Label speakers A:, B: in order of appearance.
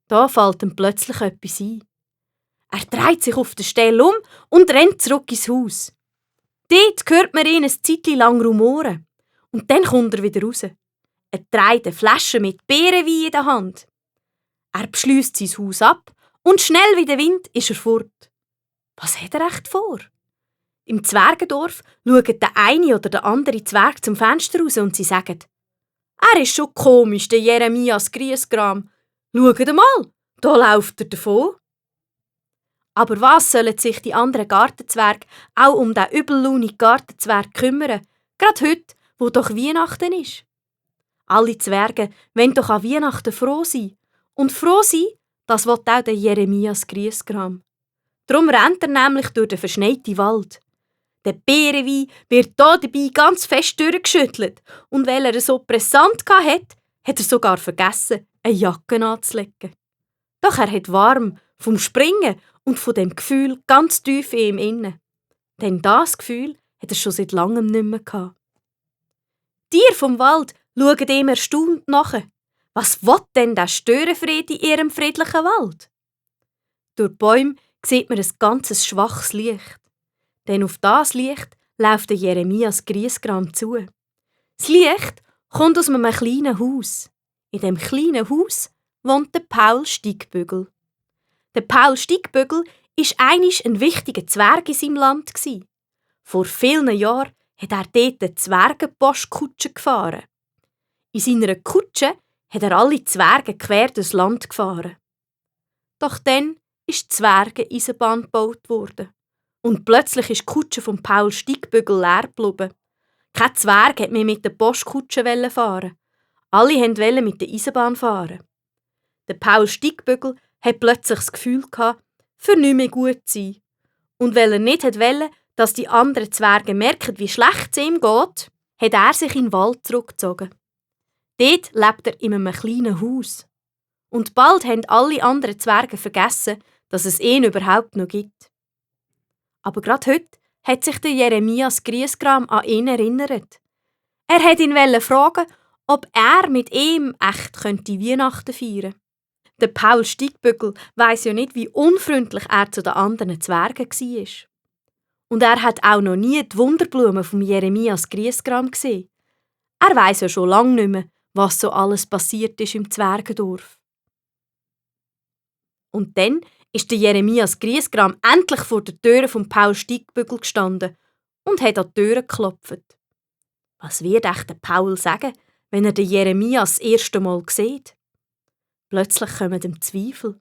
A: Da fällt ihm plötzlich etwas ein. Er dreht sich auf der Stelle um und rennt zurück ins Haus. Dort hört man ihn ein Zeitchen lang rumoren. Und dann kommt er wieder raus. Er trägt eine Flasche mit Beerenwein in der Hand. Er beschliesst sein Haus ab und schnell wie der Wind ist er fort. Was hat er echt vor? Im Zwergendorf schaut der eine oder der andere Zwerg zum Fenster raus und sie sagen: «Er ist schon komisch, der Jeremias Griesgram. Schaut mal, da läuft er davon.» Aber was sollen sich die anderen Gartenzwerge auch um den übellaunigen Gartenzwerg kümmern, gerade heute, wo doch Weihnachten ist? Alle Zwerge wollen doch an Weihnachten froh sein. Und froh sein, das will auch der Jeremias Griesgram. Darum rennt er nämlich durch den verschneiten Wald. Der Beerenwein wird hier dabei ganz fest durchgeschüttelt. Und weil er so pressant hatte, hat er sogar vergessen, eine Jacke anzulegen. Doch er hat warm vom Springen und von dem Gefühl ganz tief in ihm inne. Denn das Gefühl hat er schon seit langem nicht mehr gehabt. Die Tiere vom Wald schauen ihm erstaunt nach. Was will denn der Störenfried in ihrem friedlichen Wald? Durch die Bäume sieht man ein ganzes schwaches Licht. Denn auf das Licht läuft der Jeremias Griesgram zu. Das Licht kommt aus einem kleinen Haus. In dem kleinen Haus wohnt der Paul Steigbügel. Der Paul Steigbügel war einmal ein wichtiger Zwerg in seinem Land. Vor vielen Jahren hat er dort eine Zwergenpostkutsche gefahren. In seiner Kutsche hat er alle Zwerge quer durchs Land gefahren. Doch dann ist die Zwergeneisenbahn gebaut worden. Und plötzlich ist die Kutsche von Paul Steigbügel leer geblieben. Kein Zwerg wollte mehr mit der Postkutsche fahren. Alle wollten mit der Eisenbahn fahren. Der Paul Steigbügel hatte plötzlich das Gefühl, für nichts mehr gut zu sein. Und weil er nicht wollte, dass die anderen Zwerge merken, wie schlecht es ihm geht, hat er sich in den Wald zurückgezogen. Dort lebt er in einem kleinen Haus. Und bald haben alle anderen Zwerge vergessen, dass es ihn überhaupt noch gibt. Aber gerade heute hat sich der Jeremias Griesgram an ihn erinnert. Er wollte ihn fragen, ob er mit ihm echt Weihnachten feiern könnte. Der Paul Steigbügel weiss ja nicht, wie unfreundlich er zu den anderen Zwergen war. Und er hat auch noch nie die Wunderblumen vom Jeremias Griesgram gesehen. Er weiss ja schon lange nicht mehr, was so alles passiert ist im Zwergendorf. Und dann ist der Jeremias Griesgram endlich vor der Tür von Paul Steigbügel gestanden und hat an die Tür geklopft. Was wird echt der Paul sagen, wenn er den Jeremias das erste Mal sieht? Plötzlich kommen ihm Zweifel.